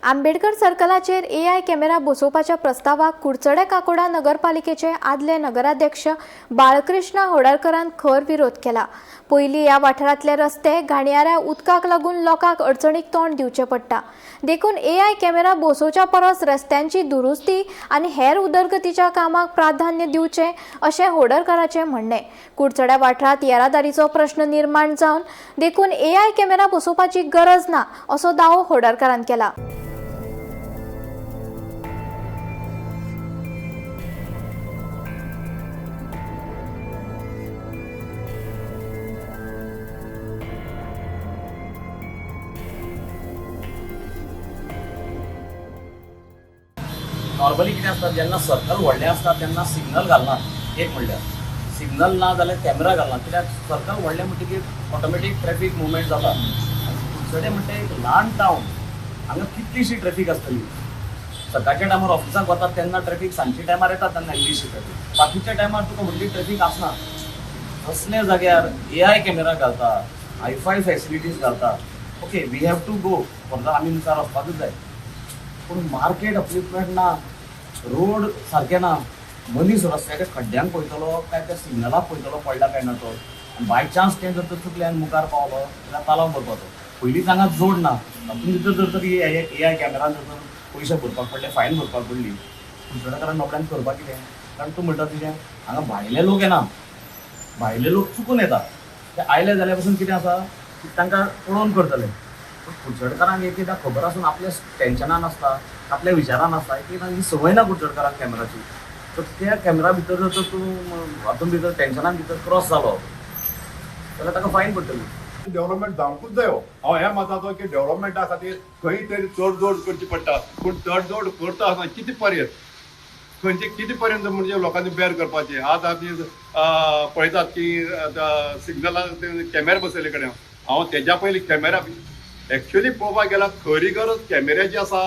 Ambedkar सर्कलाचेर AI camera बसोवपाच्या प्रस्तावाक कुडचडे काकोडा नगरपालिकेचे आदले नगराध्यक्ष बाळकृष्ण होडरकरान खर विरोध केला. पयलीं ह्या वाठारांतले रस्ते घाणयाऱ्या उदकाक लागून लोकांक अडचणीक तोंड दिवचें पडटा, देखून एआय कॅमेरा बसोवच्या परस रस्त्यांची दुरुस्ती आनी हेर उदरगतीच्या कामाक प्राधान्य दिवचें अशें होडरकराचें म्हणणें. कुडचड्या वाठारांत येरादारीचो प्रश्न निर्माण जावन देखून एआय कॅमेरा बसोवपाची गरज ना असो दावो होडरकरान केला. नॉर्मली कितें आसता, जेन्ना सर्कल व्हडलें आसता तेन्ना सिग्नल घालना. एक म्हणल्यार सिग्नल ना जाल्यार कॅमेरा घालना, कित्याक सर्कल व्हडलें म्हणटकीर ऑटोमॅटीक ट्रॅफीक मुवमेंट जाता. कुडचडें म्हणटा एक ल्हान टावन, हांगा कितलीशी ट्रॅफीक आसतली. सकाळच्या टायमार ऑफिसाक वतात तेन्ना ट्रॅफीक, सांजच्या टायमार येतात तेन्ना इल्लीशी ट्रॅफीक, बाकीच्या टायमार तुका व्हडली ट्रॅफीक आसना. असल्या जाग्यार एआय कॅमेरा घालता, हायफाय फॅसिलिटीज घालता. Okay, we have to go for आमी मुखार वचपाकूच जाय, पूण मार्केट अपलिफ्टमेंट ना, रोड सारके ना, मनीस रस्त्याच्या खड्ड्यांक पळयतलो काय त्या सिग्नलाक पळयतलो पडला काय ना तो. आनी बाय चान्स तें जर तर चुकलें आनी मुखार पावलो जाल्यार तालाव भरपाचो. पयलींच हांगा जोड ना, तातूंत भितर जर तर ए I कॅमेरान जर तर पयशे भरपाक पडले, फायन भरपाक पडली, कुडचडेकारान रोखड्यान करपाक कितें? कारण तूं म्हणटा तुजें हांगा भायले लोक येना, भायले लोक चुकून येता. ते आयले जाल्यार पसून कितें आसा की तांकां पळोवन करतले. पूण कुडचडकारांक एक एकदां खबर आसून आपल्या टेन्शनान आसता, आपल्या विचारान आसता, एक एकदां ही संवय ना कुडचडकारांक कॅमेराची. तर त्या कॅमेरा भितर जर तर तूं हातून भितर टेन्शनान भितर क्रॉस जालो जाल्यार ताका फायन पडटली. डेव्हलपमेंट जावंकूच जायो. हांव ह्या मताचो की डेव्हलपमेंटा खातीर खंय तरी तडजोड करची पडटा, पूण तडजोड करता आसतना कितें पर्यंत, खंयचे कितें पर्यंत म्हणजे लोकांनी बेर करपाचें. आज आमी पळयतात की सिग्नलाक कॅमेरा बसयले कडेन, हांव तेज्या पयलीं कॅमेरा एक्चुअली पळोवपाक गेल्यार खरी गरज कॅमेऱ्याची आसा.